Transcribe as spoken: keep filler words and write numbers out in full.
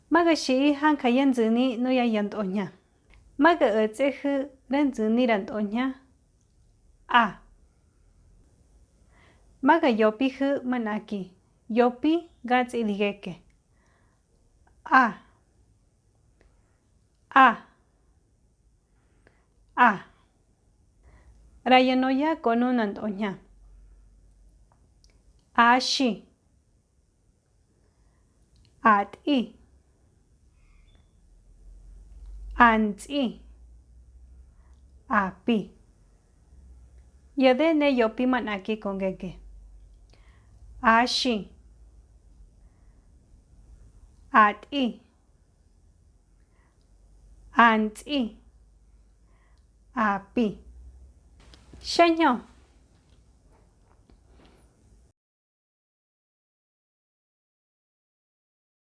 Maga shi'i ja nka'a yantsüni nu ya yanto'onia. Maga üts'ejü rantsüni ranto'onia. A. Maga yopijü manaki. Yopi ga ts'iligueke. A. A. A. Rayanoya konu nanto'onia. Axi. At'i. Ants'i. Api. Yade ne yopi manaki kongueke. Axi. At'i. Ants'i. Api. Sha'ño.